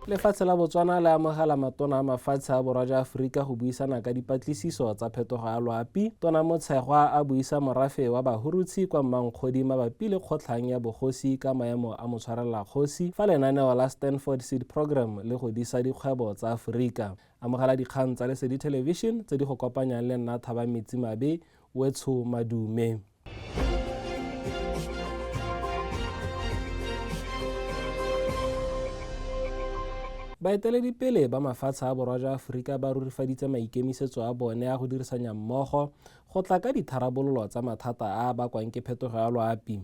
Lefatshe la Botswana le amogela matona a mafatshe a borwa jwa Aforika go buisana ka dipatlisiso tsa phetogo ya loapi. Tona Motshegwa a buisa morafe wa Bahurutshi kwa Mmankgodi mabapi le kgotlhang ya bogosi ka maemo a motshwarelela kgosi fa lenaneo la Stanford Seed Program le godisa dikgwebo tsa Aforika. Amogela dikgang tsa Lesedi Television tse di go kopanyang le nna Thabang Metsimabe, Wetsho Madume. Baeteledipele ba mafatshe a borwa jwa Aforika ba rurifaditse maikemisetso a bone a go dirisanya mmogo go tla ka ditharabololo tsa mathata a a bakwang ke phetogo ya loapi.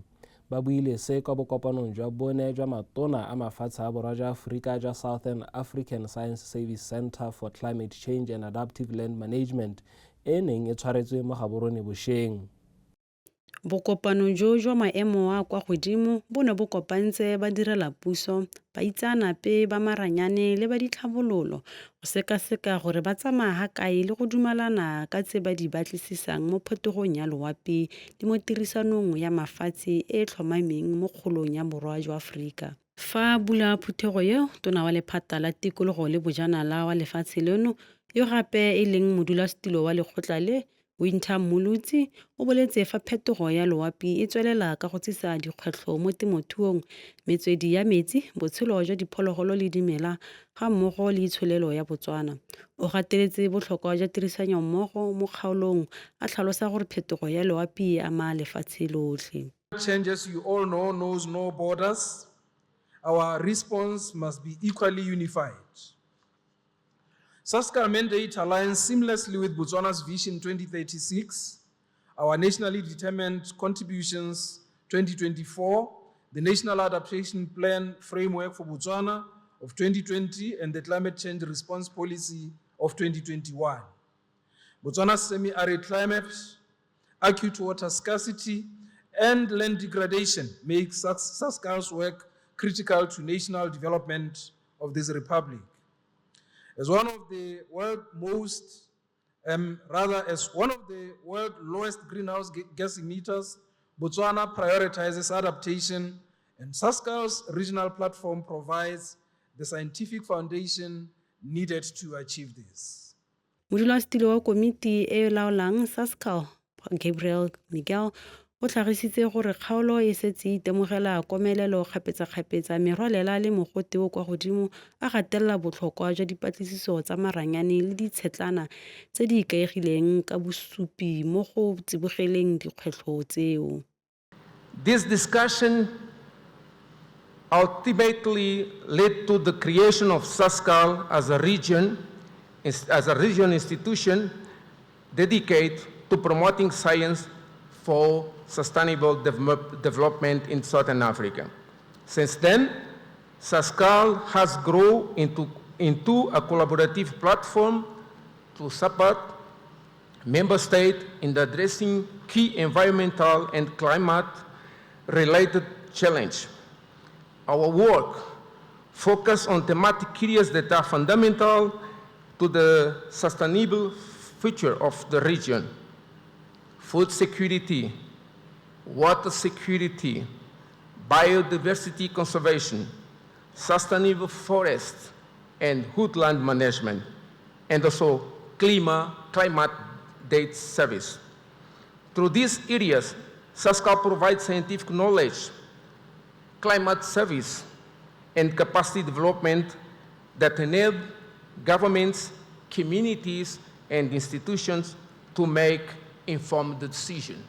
Ba buile se kwa bokopanong jwa bone jwa matona a mafatshe a borwa jwa Aforika jwa Southern African Science Service Centre for Climate Change and Adaptive Land Management e neng e tshwaretswe mo Gaborone bosheng. Bokopano jo jwa maemo a kwa godimo bo ne bo kopantse badirelapuso, baitseanape ba maranyane le ba ditlhabololo go sekaseka gore ba tsamaya ga kae le go dumalana ka tse ba di batlisisang mo phetogong ya loapi le mo tirisanong ya mafatshe e e tlhomameng mo kgolong ya borwa jwa Aforika. Fa a bula phuthego eo, tona wa lephata la tikologo le bojanala wa lefatshe leno, yo gape e leng modulasetilo wa lekgotla le, Wynter Mmolotsi, o boletse fa phetogo ya loapi e tswelela ka go tsisa dikgwetlho mo temothuong, metswedi ya metsi, botshelo jwa diphologolo le dimela ga mmogo le itsholelo ya Botswana. O gateletse botlhokwa jwa tirisanyommogo mo kgaolong, a tlhalosa gore phetogo ya loapi e ama lefatshe lotlhe. Changes you all know knows no borders. Our response must be equally unified. SASSCAL mandate aligns seamlessly with Botswana's Vision 2036, our nationally determined contributions 2024, the National Adaptation Plan Framework for Botswana of 2020, and the Climate Change Response Policy of 2021. Botswana's semi-arid climate, acute water scarcity, and land degradation make SASSCAL's work critical to national development of this republic. As one of the world's most, rather as one of the world's lowest greenhouse gas emitters, Botswana prioritizes adaptation, and SASSCAL's regional platform provides the scientific foundation needed to achieve this. Modulasetilo wa komiti e e laolang SASSCAL, Gabriel Miguel, o tlhagisitse gore kgaolo e setse e itemogela komelelo kgapetsakgapetsa, merwalela le mogote o kwa godimo, a gatelela botlhokwa jwa dipatlisiso tsa maranyane le ditshetlana tse di ikaegileng ka bosupi mo go tsibogeleng dikgwetlho tseo. This discussion ultimately led to the creation of SASSCAL as a region institution dedicated to promoting science for sustainable development in Southern Africa. Since then, SASSCAL has grown into a collaborative platform to support member states in addressing key environmental and climate-related challenges. Our work focuses on thematic areas that are fundamental to the sustainable future of the region: food security, water security, biodiversity conservation, sustainable forests and woodland management, and also climate data service. Through these areas, SASSCAL provides scientific knowledge, climate service, and capacity development that enable governments, communities, and institutions to make informed decisions.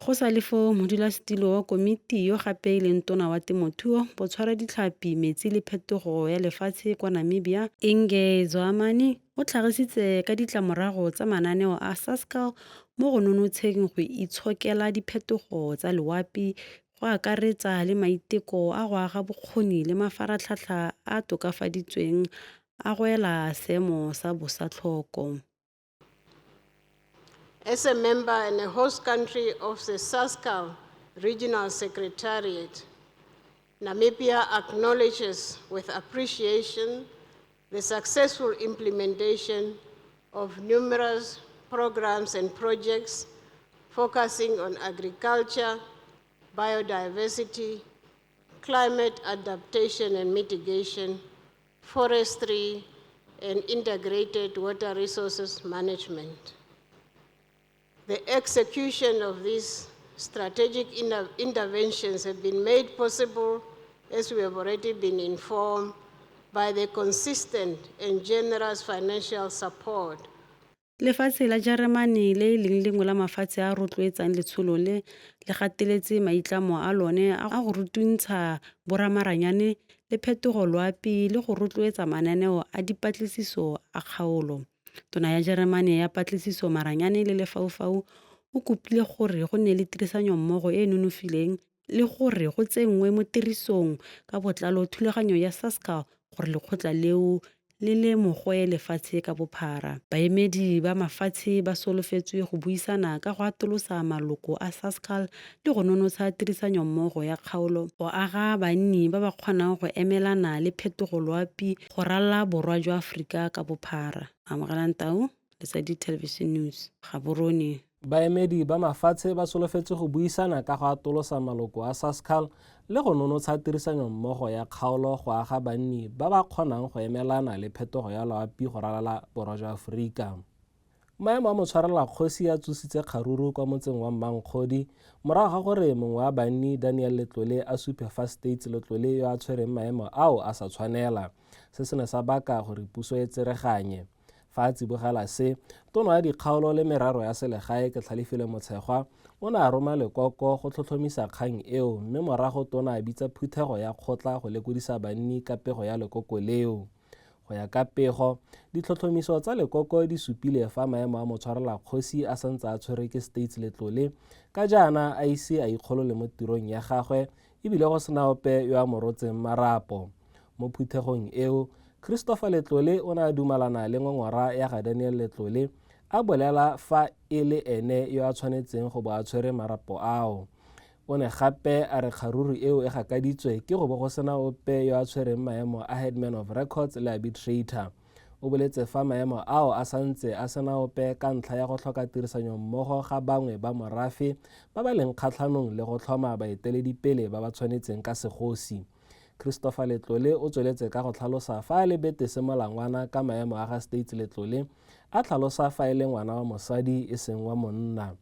Go sa le foo, modulasetilo wa komiti yo gape e leng tona wa temothuo, botshwara ditlhapi, metsi le phetogo ya lefatshe kwa Namibia, Inge Zwaamani, o tlhagisitse ka ditlamorago tsa mananeo a SASSCAL mo go nonotsheng go itshokela diphetogo tsa loapi, go akaretsa le maiteko a go aga bokgoni le mafaratlhatlha a tokafaditsweng a go ela seemo sa bosa tlhoko. As a member and a host country of the SASSCAL Regional Secretariat, Namibia acknowledges with appreciation the successful implementation of numerous programs and projects focusing on agriculture, biodiversity, climate adaptation and mitigation, forestry, and integrated water resources management. The execution of these strategic interventions have been made possible, as we have already been informed, by the consistent and generous financial support. Lefatshe la Jeremane le e leng lengwe la mafatshe a a rotloetsang letsholo le, le gateletse maitlamo a lone a go rutuntsha boramaranyane le phetogo loapi le go rotloetsa mananeo a dipatlisiso a kgaolo. Tona ya Jeremane ya Patlisiso, Maranyane le Lefaufau o kopile gore go nne le tirisanommogo e e nonofileng le gore go tsenngwe mo tirisong ka botlalo thulaganyo ya SASSCAL gore lekgotla leo le lemogwe lefatshe ka bophara. Baemedi ba mafatshe ba solofetswe go buisana ka go atolosa maloko a SASSCAL le go nonotsha tirisanommogo ya kgaolo go aga banni ba ba kgonang go emelana le phetogo loapi go ralala borwa jwa Aforika ka bophara. Amogelang Tau, Lesedi Television News, Gaborone. Baemedi ba mafatshe ba solofetse go buisana ka go atolosa maloko a SASSCAL le go nonotsha tirisanommogo ya kgaolo go aga banni ba ba kgonang go emelana le phetogo ya loapi go ralala borwa jwa Aforika. Maemo a motshwarela kgosi a tsositse kgaruru kwa motseng wa Mmankgodi morago ga gore mongwe wa banni Daniel Letlole a supe fa States Letlole yo a tshwereng maemo ao a sa tshwanela. Se se ne sa baka gore puso e tsereganye. Fa a tsibogela se, tono ya dikgaolo le merero ya selegae Ketlhalefile Motshegwa o ne a roma lekoko go tlhotlhomisa kgang eo mme morago tona a bitsa phuthego ya kgotla go lekodisa banni ka pego ya lekoko leo. Go ya ka pego, ditlhotlhomiso tsa lekoko di supile fa maemo a motshwarela kgosi a santse a tshwerwe ke States Letlole ka jaana a ise a ikgolole mo tirong ya gagwe ebile go sena ope yo a mo rotseng marapo. Mo phuthegong eo, Christopher Letlole o ne a dumalana le ngongora ya ga Daniel Letlole a bolela fa e le ene yo a tshwanetseng go bo a tshwere marapo ao. O ne gape a re kgaruru eo e gakaditswe ke go bo go sena ope yo a tshwereng maemo a headman of records le arbitrator. O boletse fa maemo ao a santse a sena ope ka ntlha ya go tlhoka tirisanyommogo ga bangwe ba morafe ba ba leng kgatlhanong le go tlhoma baeteledipele ba ba tshwanetseng ka segosi. Christopher Letlole o tsweletse ka go tlhalosa fa a lebete se molangwana ka maemo a ga States Letlole, a tlhalosa fa e le ngwana wa mosadi e seng wa monna.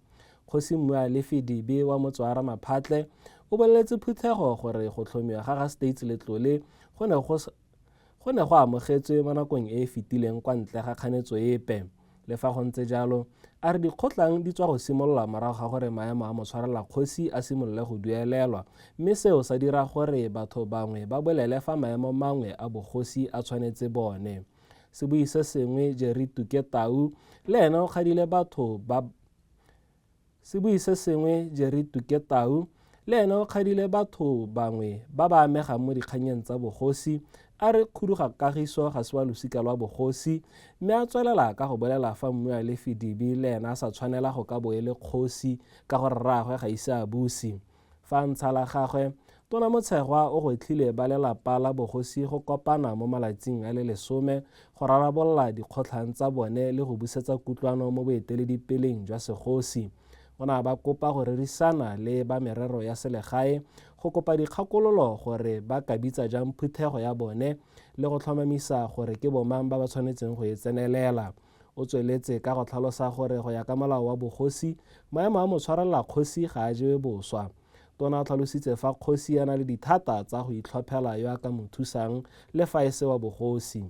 Kgosi Mmualefi Dibe wa motse wa Ramaphatle o boleletse phuthego gore go tlhomiwa ga ga States Letlole go ne go amogetswe mo nakong e e fetileng kwa ntle ga kganetso epe. Le fa go ntse jalo, a re dikgotlang di tswa go simolola morago ga gore maemo a motshwarela kgosi a simolole go duelelwa, mme seo sa dira gore batho bangwe ba bolele fa maemo mangwe a bogosi a tshwanetse bone. Sebui se sengwe Jerry Tuke Tau le ene o kgadile batho ba Sebui se sengwe Jerry Tuke Tau le ene o kgadile batho bangwe ba ba amegang mo dikgannyeng tsa bogosi, a re khuduga kagiso ga se wa losika lwa bogosi, mme a tswelela ka go bolela fa Mmualefi Dibe le ene a sa tshwanela go ka bo e le kgosi ka gore rraagwe ga ise a buse. Fa a ntsha la gagwe, Tona Motshegwa o gwetlhile ba lelapa la bogosi go kopana mo malatsing a le 10 go rarabolola dikgotlhang tsa bone le go busetsa kutlwano mo boeteledipeleng jwa segosi. O ne a ba kopa go rerisana le ba merero ya selegae go kopa dikgakololo gore ba ka bitsa jang phuthego ya bone le go tlhomamisa gore ke bomang ba ba tshwanetseng go e tsenelela. O tsweletse ka go tlhalosa gore go ya ka molao wa bogosi, maemo a motshwarela kgosi ga a jewe boswa. Tona o tlhalositse fa kgosi a na le dithata tsa go itlhophela yo a ka mo thusang le fa e se wa bogosi.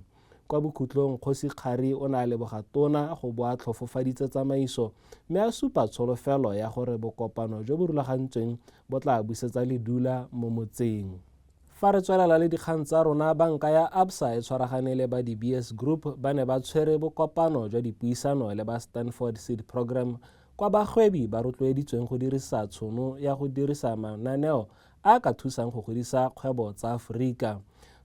Kwa bokhutlong, Kgosi Kgari o ne a leboga tona go bo a tlhofofaditse tsamaiso mme a supa tsholofelo ya gore bokopano jo bo rulagantsweng bo tla busetsa ledula mo motseng. Fa re tswelela le dikgang tsa rona, banka ya Absa e tshwaragane le ba DBS Group ba ne ba tshwere bokopano jwa dipuisano le ba Stanford Seed Program kwa bagwebi ba rotloeditsweng go dirisa tshono ya go dirisa mananeo a ka thusang go godisa kgwebo tsa Aforika.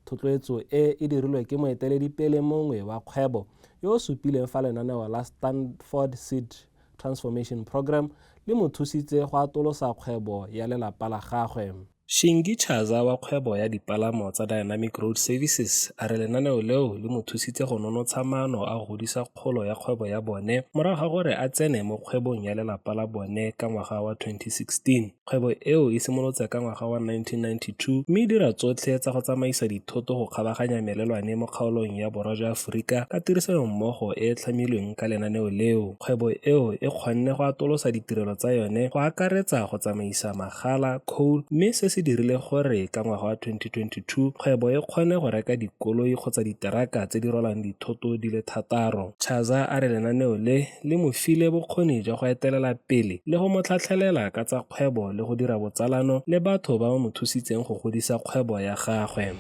Thotloetso e e dirilwe ke moeteledipele mongwe wa kgwebo yo o supileng fa lenaneo la Stanford Seed Transformation Program le mo thusitse go atolosa kgwebo ya lelapa la gagwe. Shingi Chaza wa kgwebo ya dipalamo tsa Dynamic Road Services a re lenaneo leo le mo thusitse go nonotsha maano a go godisa kgolo ya kgwebo ya bone morago ga gore a tsene mo kgwebong ya lelapa la bone ka ngwaga wa 2016. Kgwebo eo e simolotse ka ngwaga wa 1992 mme e dira tsotlhe tsa go tsamaisa dithoto go kgabaganya melelwane mo kgaolong ya borwa jwa Aforika ka tirisanommogo e e tlhamilweng ka lenaneo leo. Kgwebo eo e kgonne go atolosa ditirelo tsa yone go akaretsa go tsamaisa magala, coal, mme se se dirile gore ka ngwaga wa 2022 kgwebo e kgone go reka dikoloi kgotsa diteraka tse di rwalang dithoto di le thataro. Chaza a re lenaneo le le mo file bokgoni jwa go etelela pele le go mo tlhatlhelela ka tsa kgwebo le go dira botsalano le batho ba ba mo thusitseng go godisa kgwebo ya gagwe.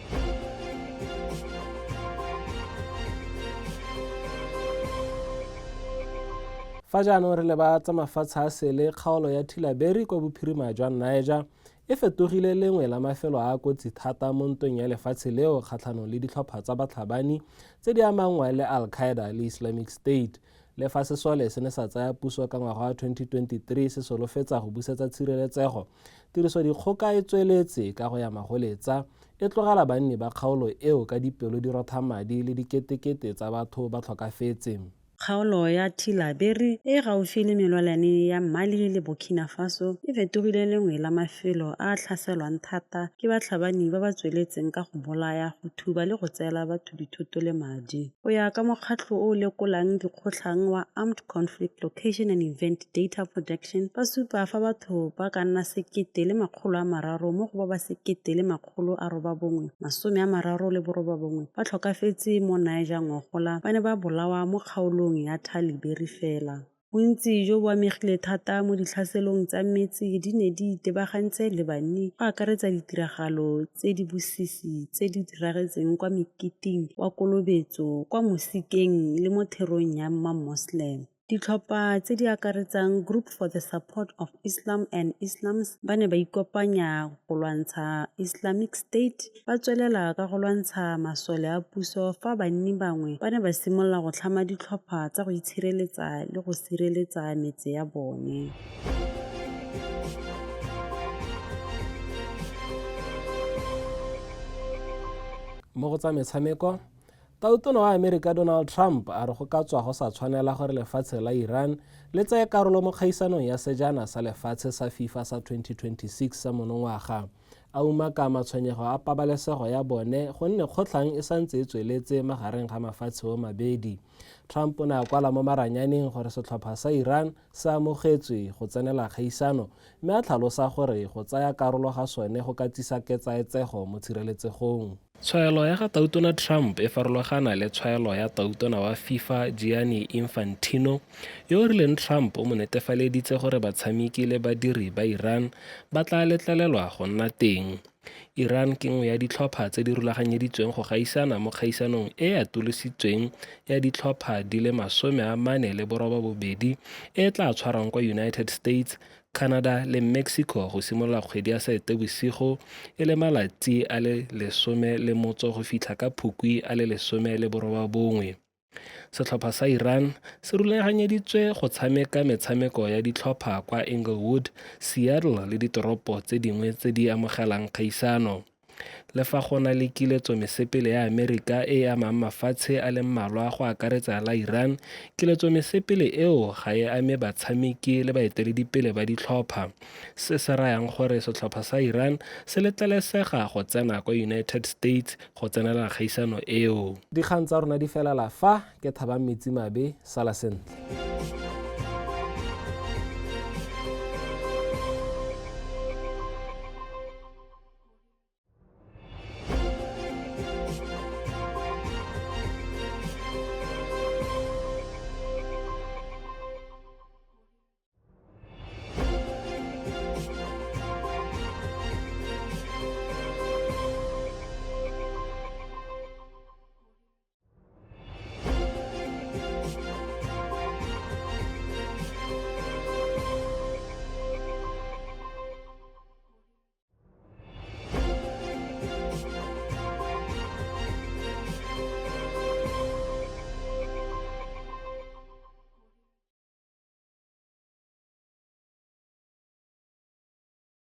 Fa jaanong re leba tsa mafatshe a sele, kgaolo ya Tilaberi kwa bophirima jwa Niger e fetogile lengwe la mafelo a a kotsi thata mo ntweng ya lefatshe leo kgatlhanong le ditlhopha tsa batlhabani tse di amanngwang le Al-Qaeda le Islamic State. Le fa sesole se ne sa tsaya puso ka ngwaga wa 2023 se solofetsa go busetsa tshireletsego, tirisodikgoka e tsweletse ka go ya magoletsa, e tlogela banni ba kgaolo eo ka dipelo di rotha madi le diketekete tsa batho ba tlhokafetse. Kgaolo ya Tillaberi, e e gaufi le melwalane ya Mali le Burkina Faso, e fetogile lengwe la mafelo a a tlhaselwang thata ke batlhabani ba ba tsweletseng ka go bolaya, go thuba le go tseela batho dithoto le madi. Go ya ka mokgatlho o o lekolang dikgotlhang wa Armed Conflict Location and Event Data Protection, ba supa fa batho ba ka nna 1,300 mo go ba ba 1,939 ba tlhokafetse mo Niger ngogola ba ne ba bolawa mo kgaolong ya Tillaberi fela. Bontsi jo bo amegile thata mo ditlhaselong tsa metse di ne di itebagantse le banni, go akaretsa ditiragalo tse di bosisi tse di diragetseng kwa meketeng wa kolobetso, kwa mosikeng le mo therong ya mamoslem. Ditlhopha tse di akaretsang Group for the Support of Islam and Islams ba ne ba ikopanya go lwantsha Islamic State, ba tswelela ka go lwantsha masole a puso fa banni bangwe ba ne ba simolola go tlhama ditlhopha tsa go itshireletsa le go sireletsa metse ya bone. Mo go tsa metshameko, Tautona wa Amerika Donald Trump a re go ka tswa go sa tshwanela gore lefatshe la Iran le tseye karolo mo kgaisanong ya sejana sa lefatshe sa FIFA sa 2026 sa monongwaga. A umaka matshwenyego a pabalesego ya bone gonne kgotlhang e santse e tsweletse magareng ga mafatshe o mabedi. Trump o ne a kwala mo maranyaneng gore setlhopha sa Iran se amogetswe go tsenela kgaisano mme a tlhalosa gore go tsaya karolo ga sone go ka tsisa ketsaetsego mo tshireletsegong. Tshwaelo ya ga Tautona Trump e farologana le tshwaelo ya Tautona wa FIFA Gianni Infantino, yo o rileng Trump o mo netefaleditse gore batshameki le badiri ba Iran ba tla letlelelwa go nna teng. Iran ke nngwe ya ditlhopha tse di rulaganyeditsweng go gaisana mo kgaisanong e e atolositsweng ya ditlhopha di le 48 e e tla tshwarwang kwa United States, Canada le Mexico go simolola kgwedi ya Seetebosigo e le malatsi a le 18 go fitlha ka Phukwi a le 19. Setlhopha sa Iran se rulaganyeditswe go tshameka metshameko ya ditlhopha kwa Inglewood, Seattle le ditoropo tse dingwe tse di amogelang kgaisano. Le fa go na le kiletso mesepele ya Amerika e e amang mafatshe a le mmalwa go akaretsa la Iran, kiletso mesepele eo ga e ame batshameki le baeteledipele ba ditlhopha. Se se rayang gore setlhopha sa Iran se letlelesega go tsena kwa United States go tsenela kgaisano eo. Dikgang tsa rona di felela fa, ke Thabang Metsimabe, sala sentle.